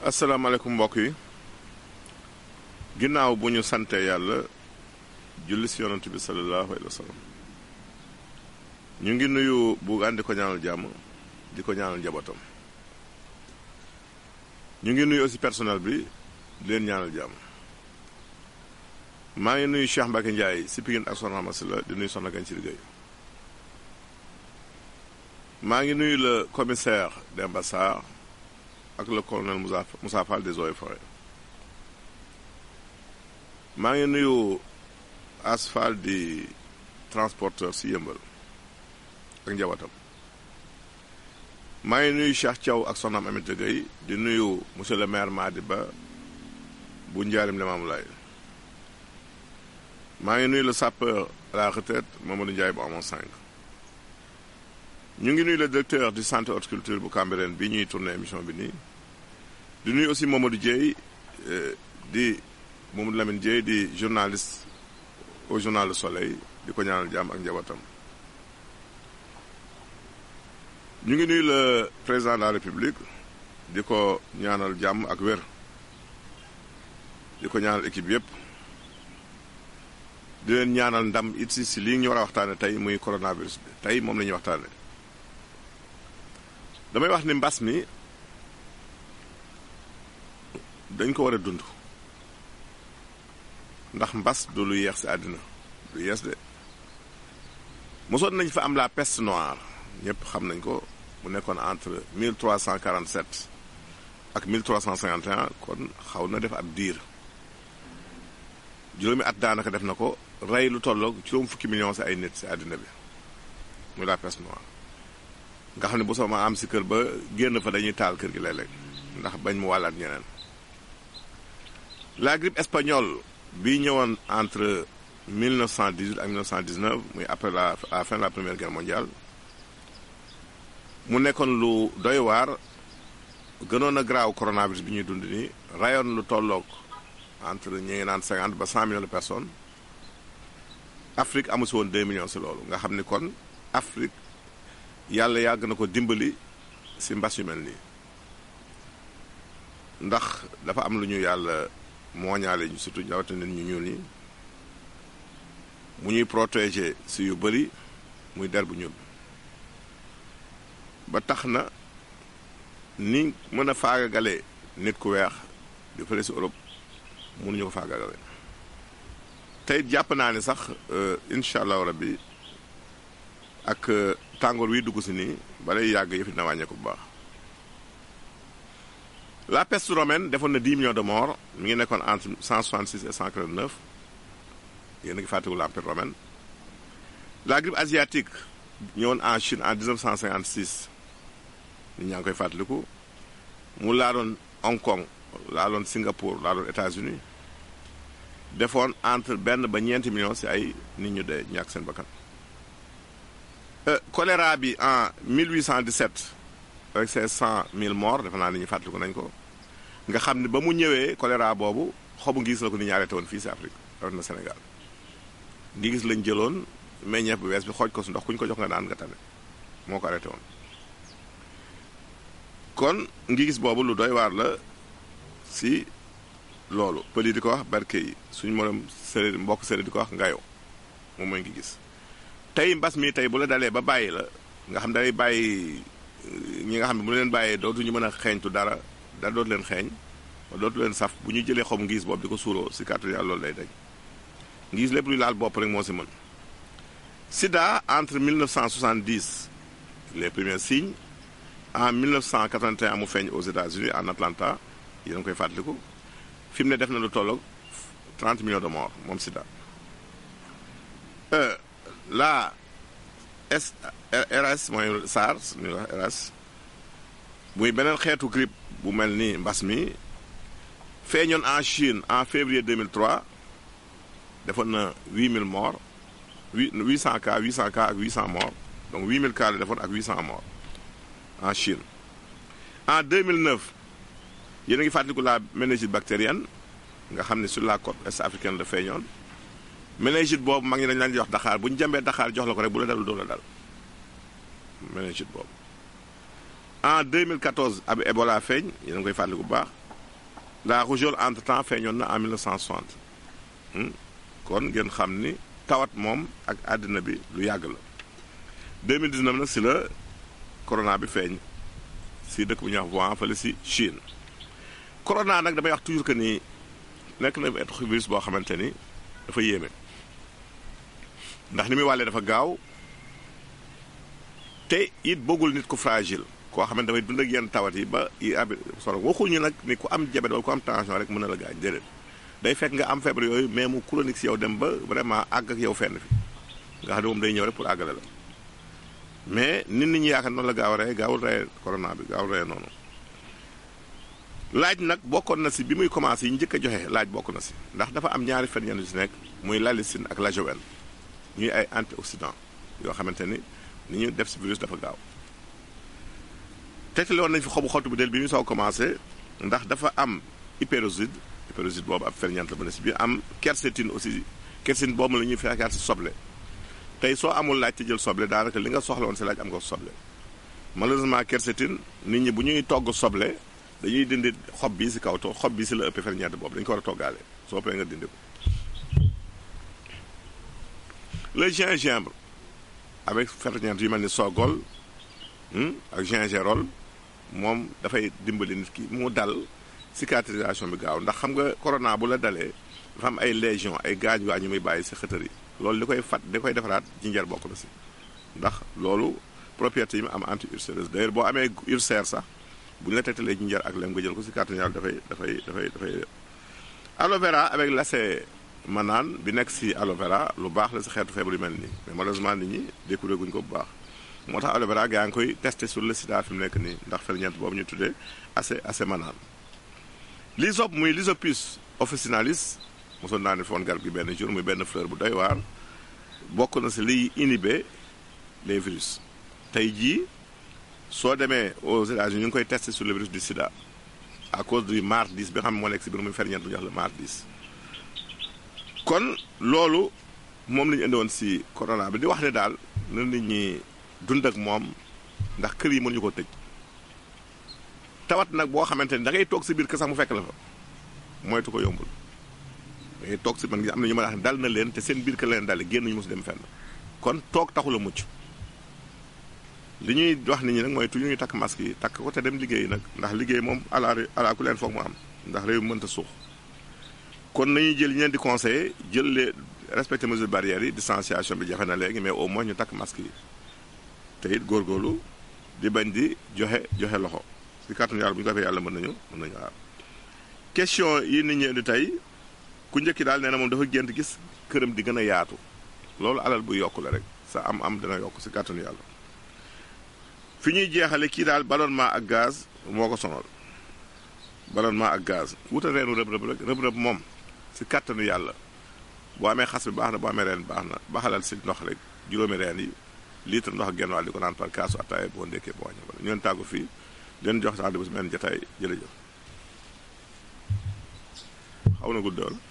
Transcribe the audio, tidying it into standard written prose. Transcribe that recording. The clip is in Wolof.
asalaamaaleykum mbokk yi ginnaaw bu ñu sante yàlla julli si yonent bi sallallahu alayhi wa sallam ñu ngi nuyu Bougane di ko ñaanal jàmm di ko ñaanal njabootam ñu ngi nuyu aussi personnel bi di leen ñaanal jàmm maa ngi nuyu Cheikh Mbacke Ndiaye si Pikine ak Soxna Massi la di nuyu Soxna Gagne ci liggéey maa ngi nuyu le commissaire Demba Sarr ak le colonel Moussa Fall des Eaux et Forêts maa ngi nuyu Asphal di transporteur si Yëmbal ak njabootam maa ngi nuyu Cheikh Thiaw ak Soxnaam Aminata Gueye di nuyu monsieur le maire Madi Ba bu Njaarim Limamoulaye maa ngi nuyu le sapeur à la retraite Mamadou Ndiaye bu amoon 5 ñu ngi nuyu le directeur du centre horticulture bu Cambérène bi ñuy tourné émission bi nii di nuyu aussi Mamadou Dieye di Mamadou Lamine Dieye di journaliste au journal Le Soleil di ko ñaanal jàmm ak njabootam ñu ngi nuyu le président de la République di ko ñaanal jàmm ak wér di ko ñaanal équipe yépp di leen ñaanal ndam it si lii ñu war a waxtaane tey muy coronavirus bi tey moom la ñuy waxtaane damay wax ni mbas mi dañ ko war a dund ndax mbas du lu yeex si àddina du yees de mosoon nañ fa am la peste noire ñëpp xam nañ ko mu nekkoon entre 1347 ak 1351 kon xaw na def ab diir juróomi at daanaka def na ko rey lu tolloog juróom fukki millions si ay nit si àddina bi muy la peste noire nga xam ne bu sama am si kër ba génn fa dañuy taal kër gi léeg-léeg ndax bañ mu wàllaat ñeneen la grippe espagnole bi ñëwoon entre 1918 ak 1919 muy après la fin de la première guerre mondiale mu nekkoon lu doy waar gënoon a graaw coronavirus bi ñuy dund nii rayoon lu tolloog entre ñi ngi naan 50 ba 100 millions de personnes Afrique amu si woon 2 millions si loolu nga xam ni kon Afrique yàlla yàgg na ko dimbali si mbas yu mel nii ndax dafa am lu ñu yàlla mooñaale ñu surtout rawatina nit ñu ñuul ñi mu ñuy protéger si yu bëri muy der bu ñuul ba tax na ni mën a faagagale nit ku weex di fële si Europe mënuñu ko faagagale tey jàpp naa ni sax incha allahu rabbi ak tàngoor wi dugg si nii balay yàgg yëf dina wàññeeku bu baax la peste romaine defoon na 10 millions de morts mi ngi nekkoon entre 166 et 149 yéen a ngi fàttewu l'empire romaine la grippe asiatique ñëwoon en Chine en 1956 nit ñaa ngi koy fàttaliku mu laaloon Hong Kong laaloon Singapour laaloon États-Unis defoon entre benn ba ñeenti millions si ay nit ñu dee ñàkk seen bakkan choléra bi en 1817 avec ses 100 000 morts defe naa nit ñi fàttaliku nañ ko nga xam ne ba mu ñëwee choléra boobu xobu ngis la ko nit ñi arrêté woon fii si Afrique rawat na Sénégal ngi gis lañ jëloon meññeef bu wees bi xooj ko su ndox ku ñu ko jox nga naan nga tane moo ko arrêté woon kon ngi gis boobu lu doy waar la si loolu pël yi di ko wax barke yi suñu morom séréer mbokk séréer di ko wax ngayo moom mooy ngi gis tey mbas mi tey bu la dalee ba bàyyi la nga xam day bàyyi ñi nga xam ne bu leen bàyyee dootuñu mën a xeeñtu dara dootu leen xeeñ dootu leen saf bu ñu jëlee xob ngiis boobu di ko suuroo si kàttu yàlla loolu day dañ ngiis lépp luy laal bopp rek moo si mën sida entre 1970 les premiers signes en 1981 mu feeñ aux États-Unis en Atlanta yéen a koy fàttaliku fi mu ne def na lu tolloog 30 millions de morts moom sida la RS mooy SARS ñuy wax RS muy beneen xeetu grippe bu mel ni mbas mi feeñoon en Chine en février 2003 defoon na 8000 morts 800 cas ak 800 morts donc 8000 cas la defoon ak 800 morts en Chine en 2009 yéen a ngi fàttaliku la méningite bactérienne nga xam ne sur la côte est africaine la feeñoon méningite boobu mag ñi dañ laan di wax Dakar bu ñu jàmbee Dakar jox la ko rek bu la dalul doo la dal méningite boobu en 2014 ab Ebola feeñ yéen a ngi koy fàttaliku bu baax la rougeole entre temps feeñoon na en 1960 kon ngeen xam ni tawat moom ak àddina bi lu yàgg la 2019 nag si la corona bi feeñ si dëkk bu ñuy wax Wuhan fële si Chine. corona nag damay wax toujours que ni nekk na virus boo xamante ni dafa yéeme ndax ni muy wàllee dafa gaaw te it bëggul nit ku fragile koo xamante damay dund ak yenn tawat yi ba yi abi solo waxuñu nag ni ku am diabète wala ku am tension rek mën na la gaañ déedéet day fekk nga am feebar yooyu mais mu chronique si yow dem ba vraiment àgg ak yow fenn fi nga xam ne moom day ñëw rek pour àggale la mais nit ñi yaakaar noonu la gaaw a rey gaawul rey corona bi gaawul rey noonu. laaj nag bokkoon na si bi muy commencé yi njëkk a joxe laaj bokk na si ndax dafa am ñaari ferñeent yu si nekk muy l'allicine ak l'ajowen ñuy ay antioxydant yoo xamante ni ñu def si virus dafa gaaw tegtale woon nañ fi xobu xottu bi del bi muy soo commencé ndax dafa am hypéroside boobu ab ferñeent la ba ne si biir am quercétine aussi quercétine boobu la ñuy fekkaat si soble tey soo amul laaj te jël soble daanaka li nga soxla woon si laaj am nga soble malheureusement quercétine nit ñi bu ñuy togg soble dañuy dindi xob bi si kaw to xob bi si la ëppee ferñeent boobu dañu ko war a toggaale soo paree nga dindi ko. le gingembre avec ferñeent yu mel ni sogol ak gingerol moom dafay dimbali nit ki mu dal cicatrisation bi gaaw ndax xam nga corona bu la dalee dafa am ay lésions ay gaañ-gaañ yu muy bàyyi si xëtër yi loolu li koy defaraat jinjeer bokk na si ndax loolu propriété yi mu am anti-ulcéreuse d'ailleurs boo amee ulcère sax bu ñu la tegtalee jinjeer ak lem nga jël ko si kàttan yàlla dafay aloe vera avec lacet manaan bi nekk si aloe vera lu baax la si xeetu feebar yu mel nii mais malheureusement nit ñi découvrir guñ ko bu baax moo tax aloe vera gaa ngi koy testé sur le sida fi mu nekk nii ndax ferñeent boobu ñu tuddee acé manaan. l'hysope muy l'Hysopus officinalis mosoon naa ne foon garab gi benn jour muy benn fleur bu doy waar bokk na si liy inhiber les virus tey jii soo demee aux États-Unis ñu ngi koy testé sur le virus du sida à cause du MAR10 bi nga xam ne moo nekk si biir muy ferñeent bu ñuy wax le MAR10. kon loolu moom la ñu indi woon si corona bi di wax ne daal na nit ñi dund ak moom ndax kër yi mënuñu ko tëj tawat nag boo xamante ni da ngay toog si biir kër sax mu fekk la fa moytu ko yombul da ngay toog si man am na ñu ma wax ne dal na leen te seen biir kër la leen dal génn ñu mos dem fenn kon toog taxul a mucc li ñuy wax nit ñi nag mooy toujours ñu takk masque yi takk ko te dem liggéey nag ndax liggéey moom ala ku leen foog mu am ndax réew mi mënta suux kon nañuy jël ñu leen di conseiller jël les respecter mesures barrières yi distanciation bi jafe na léegi mais au moins ñu takk masque yi te it góorgóorlu di bañ di joxe loxo si kàttanu yàlla bu ñu ko defee yàlla mën nañu aar. question yi nit ñi di tey ku njëkki daal nee na moom dafa gént gis këram di gën a yaatu loolu alal bu yokku la rek sa am dina yokk si kàttanu yàlla. fi ñuy jeexale kii daal ballonnement ak gaz moo ko sonal ballonnement ak gaz wuta reenu rëb-rëb moom si kàttanu yàlla boo amee xas bi baax na boo amee reen baax na baxalal si ndox rek juróomi reen yi litre ndox ak genn wàll di ko naan par kaasu ataaya boo ndekkee boo wàññi ñu leen tàggu fii leen jox sax di bu si mel jotaay jërëjëf xaw na guddool